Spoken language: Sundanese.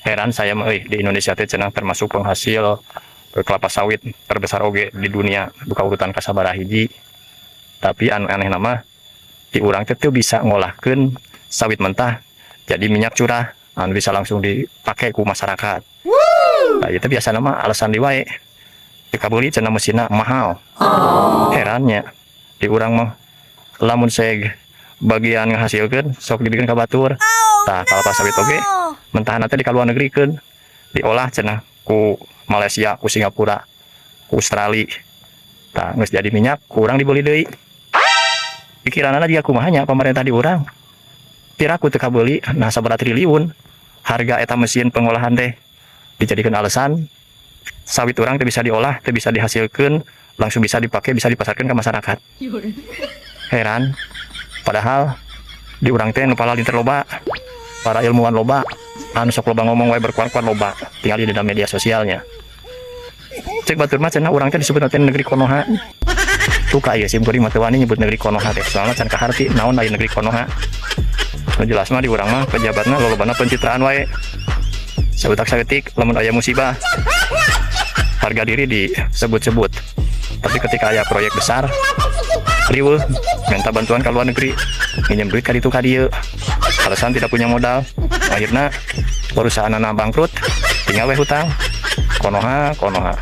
Heran saya mah euy, di Indonesia teh cenah termasuk penghasil kelapa sawit terbesar oge di dunia, buka urutan kasabaraha hiji. Tapi anu aneh mah di urang teh teu bisa ngolahkeun sawit mentah jadi minyak curah anu bisa langsung dipakai ku masyarakat. Nah, itu biasa nama alasan di wae. Dikabeuli cenah, mesinna mahal. Herannya di urang mah lamun seg bagian ngahasilkeun sok dibikeun ka batur. Tah, kalapa sawit oge mentahna teh di kaluar negrikeun, diolah cenah ku Malaysia, ku Singapura, ku Australia. Tah, geus jadi minyak kurang dibeli deui. Pikiranana juga kumaha nya pemerintah di urang? Piraku teu kabeuli, nah sabaraha triliun harga eta mesin pengolahan teh dijadikan alasan sawit urang teu bisa diolah, teu bisa dihasilkan, langsung bisa dipakai, bisa dipasarkan ke masyarakat. Heran. Padahal di urang teh nu palalin loba, para ilmuwan loba, anu sok loba ngomong wae berkuar-kuar loba, tinggal di dalam media sosialnya. Cek batur mah cenah urang teh disebut teh negeri Konoha. Tuh ieu sim kuring mah teu wani nyebut negeri Konoha teh, soalnya can kaharti naon aya negeri Konoha. Nu jelas mah di urang mah pejabatna lolobana pencitraan wae. Saeutik saeutik lamun aya musibah harga diri disebut-sebut. Tapi ketika aya proyek besar, riweuh minta bantuan ke luar negeri, minjem duit ka ditu ka dieu. Alasan tidak punya modal. Akhirnya perusahaan bangkrut, tinggal we hutang. Konoha, Konoha.